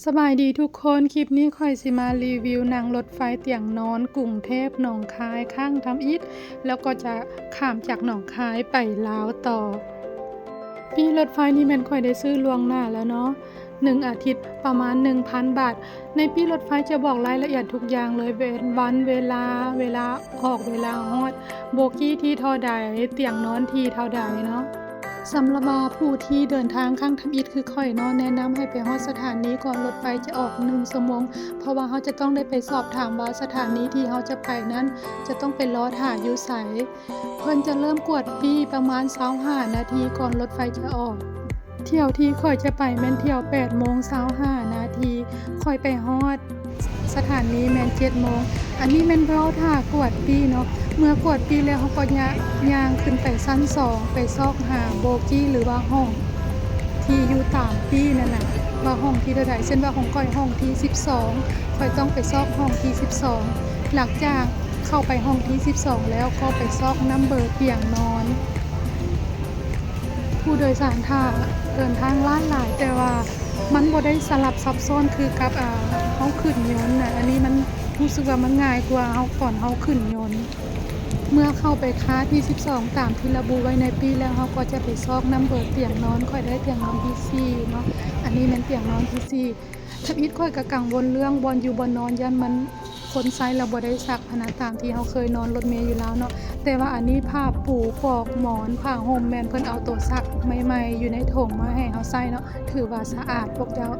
ສະບາຍດີທຸກຄົນ, ຄລິບນີ້ຂ້ອຍຊິມາຣີວິວນັ່ງລົດໄຟຕຽງນອນກຸງເທບ ໜອງຄາຍ ຄັ້ງທຳອິດ ແລ້ວກໍຈະຂ້າມຈາກໜອງຄາຍໄປລາວຕໍ່. ປີ້ລົດໄຟນີ້ແມ່ນຂ້ອຍໄດ້ຊື້ລ່ວງໜ້າແລ້ວເນາະ, ໜຶ່ງອາທິດປະມານໜຶ່ງພັນບາດ. ໃນປີ້ລົດໄຟຈະບອກລາຍລະອຽດທຸກຢ່າງເລີຍ, ເວ- ວັນເວລາ, ເວລາອອກເວລາຮອດ, ໂບກີ້ທີເທົ່າໃດ, ຕຽງນອນທີເທົ່າໃດເນາະ. ສຳລັບວ່າຜູ້ທີ່ເດີນທາງຄັ້ງທຳອິດຄືຂ້ອຍເນາະ, ແນະນຳໃຫ້ໄປຮອດສະຖານີກ່ອນລົດໄຟຈະອອກໜຶ່ງຊົ່ວໂມງ, ເພາະວ່າເຮົາຈະຕ້ອງໄດ້ໄປສອບຖາມວ່າສະຖານີທີ່ເຮົາຈະໄປນັ້ນຈະຕ້ອງໄປລໍຖ້າຢູ່ໃສ. ເພິ່ນຈະເລີ່ມກວດປີ້ປະມານຊາວຫ້ານາທີກ່ອນລົດໄຟຈະອອກ. ຖ້ຽວທີ່ຂ້ອຍຈະໄປແມ່ນຖ້ຽວແປດໂມງຊາວຫ້ານາທີ, ຂ້ອຍໄປຮອດ ສະຖານີແມ່ນເຈັດໂມງ. ອັນນີ້ແມ່ນເວົ້າຖ້າກວດປີ້ເນາະ. ເມື່ອກວດປີ້ແລ້ວ ເຮົາກໍຍ່າ- ຍ່າງຂຶ້ນໄປຊັ້ນສອງ ໄປຊອກຫາໂບກີ້ ຫຼືວ່າຫ້ອງທີ່ຢູ່ຕາມປີ້ນັ້ນນະ ວ່າຫ້ອງທີເທົ່າໃດ. ເຊັ່ນວ່າຂອງຂ້ອຍຫ້ອງທີສິບສອງ, ຂ້ອຍຕ້ອງໄປຊອກຫ້ອງທີສິບສອງ. ຫຼັງຈາກເຂົ້າໄປຫ້ອງທີສິບສອງແລ້ວ ກໍໄປຊອກນຳເບີຕຽງນອນ. ຜູ້ໂດຍສານຖ້າເດີນທາງຫຼາຍໆ ແຕ່ວ່າມັນບໍ່ໄດ້ສະຫຼັບຊັບຊ້ອນຄືກັບ ອາ ເຮົາຂຶ້ນຍົນນະ. ອັນນີ້ມັນຮູ້ສຶກວ່າມັນງ່າຍກວ່າເຮົາ ຕອນເຮົາຂຶ້ນຍົນ. ເມື່ອເຂົ້າໄປຄາທີສິບສອງຕາມທີ່ລະບຸໄວ້ໃນປີ້ແລ້ວ ເຮົາກໍຈະໄປຊອກນຳເບີຕຽງນອນ. ຂ້ອຍໄດ້ຕຽງນອນທີສີ່ເນາະ, ອັນນີ້ແມ່ນຕຽງນອນທີສີ່. ທຳອິດຂ້ອຍກໍກັງວົນເລື່ອງບ່ອນຢູ່ບ່ອນນອນ ຢ້ານມັນ ຄົນໃຊ້ແລ້ວບໍ່ໄດ້ຊັກຫັ້ນນະ ຕາມທີ່ເຮົາເຄີຍນອນລົດເມຢູ່ລາວເນາະ. ແຕ່ວ່າອັນນີ້ຜ້າປູ ປອກໝອນ ຜ້າຫົ່ມ ແມ່ນເພິ່ນເອົາໂຕຊັກໃໝ່ໆ ຢູ່ໃນຖົງມາໃຫ້ເຮົາໃຊ້ເນາະ, ຖືວ່າສະອາດພວກເຈົ້າ.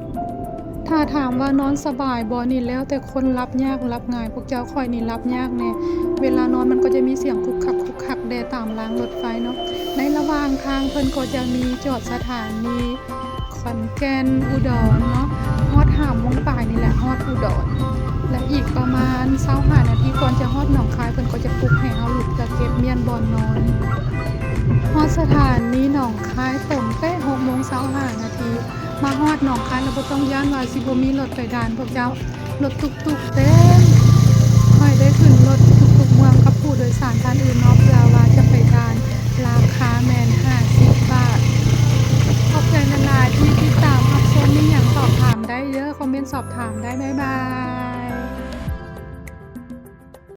ຖ້າຖາມວ່ານອນສະບາຍບໍ່ນີ້ ແລ້ວແຕ່ຄົນ, ຫຼັບຍາກຫຼັບງ່າຍ. ພວກເຈົ້າ, ຂ້ອຍນີ້ຫຼັບຍາກແດ່. ເວລານອນມັນກໍຈະມີສຽງຄຸກຄັກຄຸກຄັກແດ່ຕາມລາງລົດໄຟເນາະ. ໃນລະຫວ່າງທາງເພິ່ນກໍຈະມີຈອດສະຖານີ ຂອນແກ່ນ ອຸດອນເນາະ, ຮອດຫ້າໂມງປາຍນີ້ແຫຼະ ຮອດອຸດອນ. ແລະ ອີກປະມານຊາວຫ້ານາທີກ່ອນຈະຮອດໜອງຄາຍ ເພິ່ນກໍຈະປຸກໃຫ້ເຮົາລຸກຈາກເກັບມ້ຽນບ່ອນນອນ. ຮອດສະຖານີໜອງຄາຍຕົງເປະ ຫົກໂມງຊາວຫ້ານາທີ. ມາຮອດໜອງຄາຍແລ້ວບໍ່ຕ້ອງຢ້ານວ່າຊິບໍ່ມີລົດໄປດ່ານພວກເຈົ້າ. ລົດຕຸກໆເຕັມ. ຂ້ອຍໄດ້ຂຶ້ນລົດຕຸກໆເມືອງກັບຜູ້ໂດຍສານທ່ານອື່ນເນາະ ເພື່ອວ່າຈະໄປດ່ານ, ລາຄາແມ່ນຫ້າສິບບາດ. ຂອບໃຈຫຼາຍໆທີ່ຕິດຕາມຮັບຊົມ. ມີຫຍັງສອບຖາມໄດ້ເດີ, ຄອມເມັນສອບຖາມໄດ້. ບາຍບາຍ.